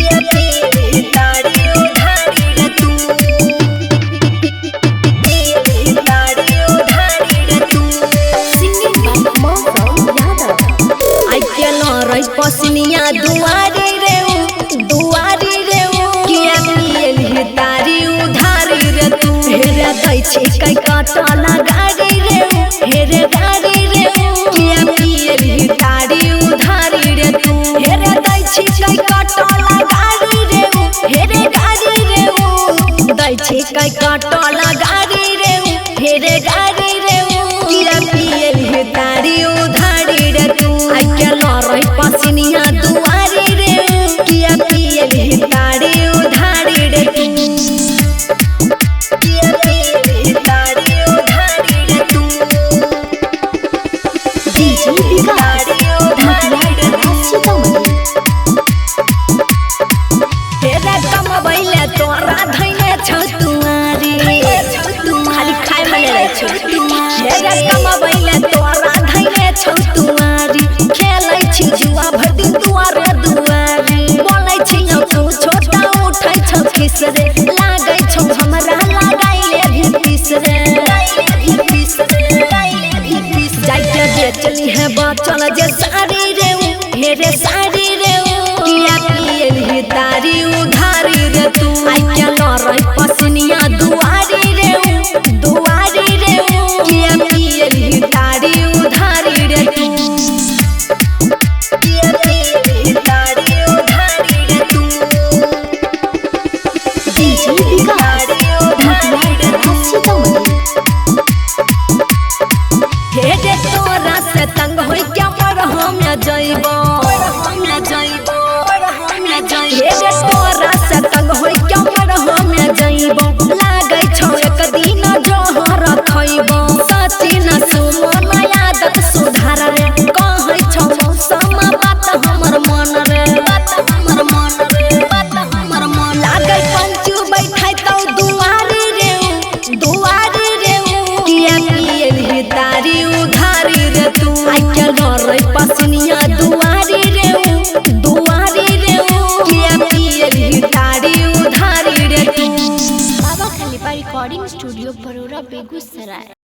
किया पियलही तारी उधारी रे तू पियलही तारी उधारी रे तू। Singing by Mausam Yadav. आई के लड़ै पसनिया दुआरी रे दुआरी रे किया पियलही तारी उधारी रे तू। हेरे दै छी कै कटला गाड़ी रे हेरे गाड़ी रे किया पियलही तारी उधारी रे तू। हेरे दै छी कै कटला गाड़ी रे हेरे गाड़ी रे दै छी कै कटला गाड़ी रे हेरे गाड़ी रे किया पियलही तारी उधारी रे तू। आई के लड़ै पसनिया दुआरी रे किया पियलही तारी उधारी रे तू किया पियलही तारी उधारी रे तू DJ Vikas. तारी उधारी रे तू। Sitamarhi. हेरे कमबैले तोरा धैने छौ तुआरी खाली खाय मने रहै छौ। हेरे कमबैले तोरा धैने छौ तुआरी खेलै छी जुआ भरि दिन दुआरे दुआरी बोलै छी यौ तू छोटा उठै छौ खिस रे लागै छौ हमरा लगाइले भी पीस रे जाइके बेचली है बचल जे साड़ी रे हेरे साड़ी।